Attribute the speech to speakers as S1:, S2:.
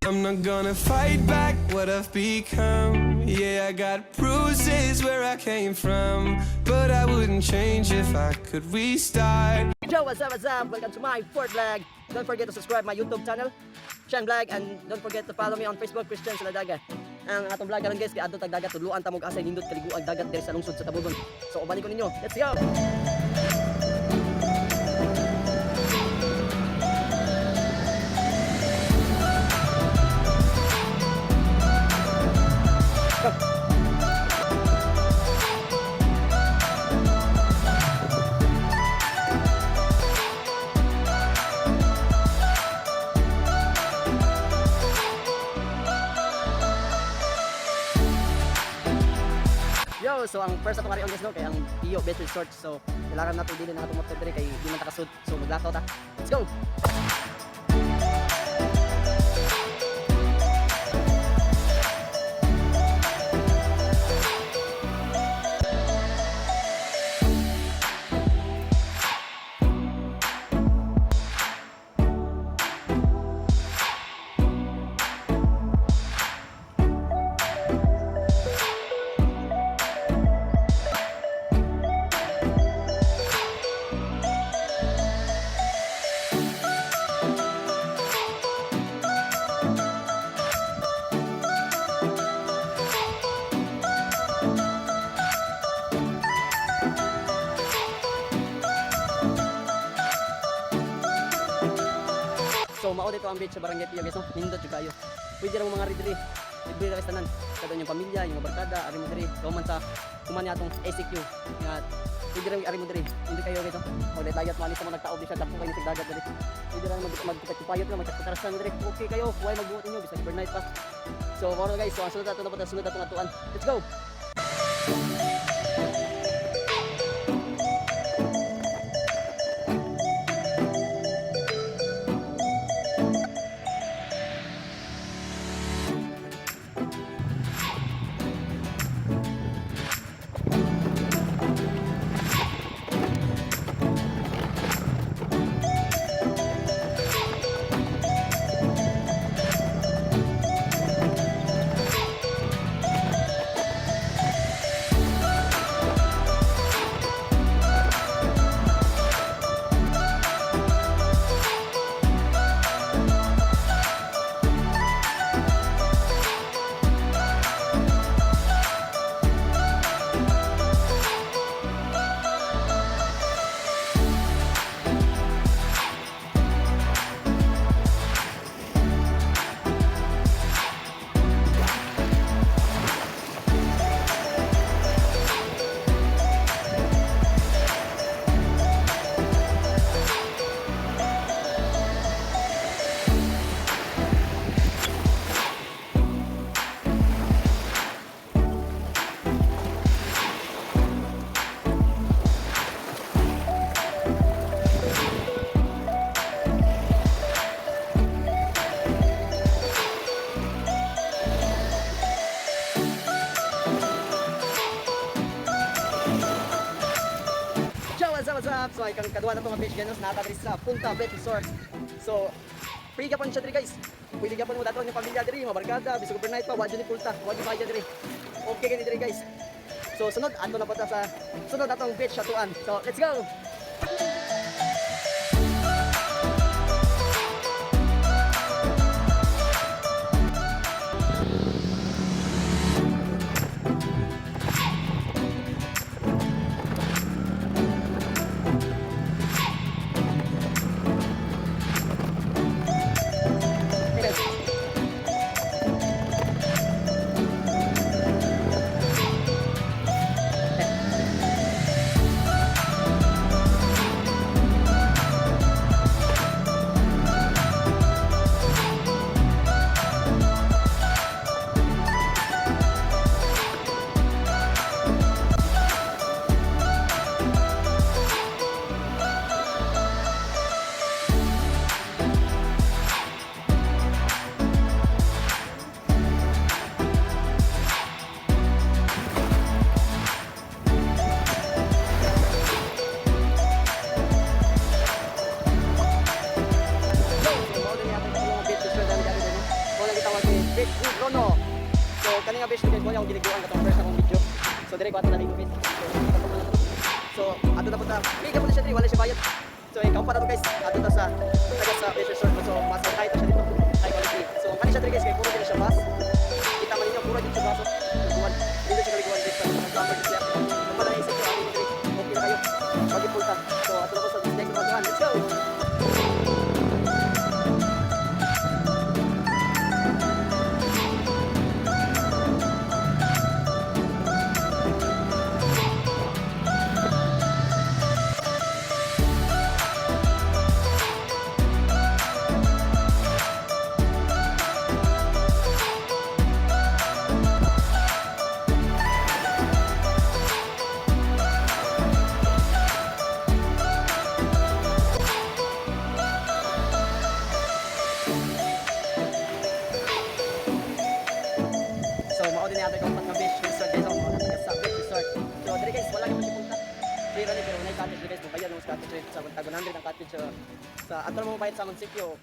S1: I'm not gonna fight back what I've become. Yeah, I got bruises where I came from, but I wouldn't change if I could restart.
S2: Yo, what's up, what's up? Welcome to my fourth vlog. Don't forget to subscribe my YouTube channel, Chan Vlog, and don't forget to follow me on Facebook, Christian Saladaga. Ang atong vlog karon, guys, kay adto tag dagat, tudluan ta mo asay nindot kaliguan dagat diri sa lungsod sa Tabogon. So uban ko ninyo. Let's go. Yo, so ang first atong arion, guys, no, kay ang Pio Beach Resort. So kailangan nato dili na atong motor diri kay di man ta kasud. So maglakaw ta. Let's go. So mao dito ang beach sa Barangay Pio, guys, no. Nindot jud kayo. Pwede ra mo mga diri. Libre ra kay tanan. Kada inyong pamilya, yung barkada, ari mo diri. Human sa human niya atong ACQ nga pwede ra ari mo diri. Nindot kayo, guys, no. Maglayat mo ani sa mga nagtaob di siya, dako kayo sa dagat diri. Pwede ra mag magpayot na magkatarasan mo diri. Okay kayo, why magbuot ninyo bisag overnight pa. So mao guys, so ang sunod ato na punta, sunod atong atuan. Let's go. Yo, what's up, what's up? So, ikang kadua na itong beach ganun, nata diri sa Punta Beach Resort. So, free gapon siya diri, guys. Pwede gapon mo dato ang pamilya diri, mga barkada, bisag overnight pa, wa jud ni pulta, wa jud bayad diri. Okay kini diri, guys. So, sunod ato na punta sa sunod atong beach atuan. So, let's go. Hey, guys. Beach Rono. So kani nga beach guys, mo akong giliguan katong first akong video. So dire ko ato naligo, guys. So katong na to. So ato na punta. Free ka po na siya diri, wala siya bayad. So ikaw para to, guys, ato ta sa taga sa beach resort. So mas high to siya dito. High quality. So kani siya diri, guys, kay puro din siya bus. Kita man ninyo, puro din siya bus. Liguan. Dito siya kaliguan, guys. Sa summer din siya. Kung pala naisip ko, ato diri. Okay na kayo. Magipulta. So ato na ko sa next one. Let's go! So mao din natin kung nga beach resort, guys, ang mga taga sa beach resort. So diri, guys, wala naman siya punta. Free ra ni pero nay cottage guys, mubayad mo sa cottage rate sa tag 100 ang cottage sa ato mo bayad sa munisipyo.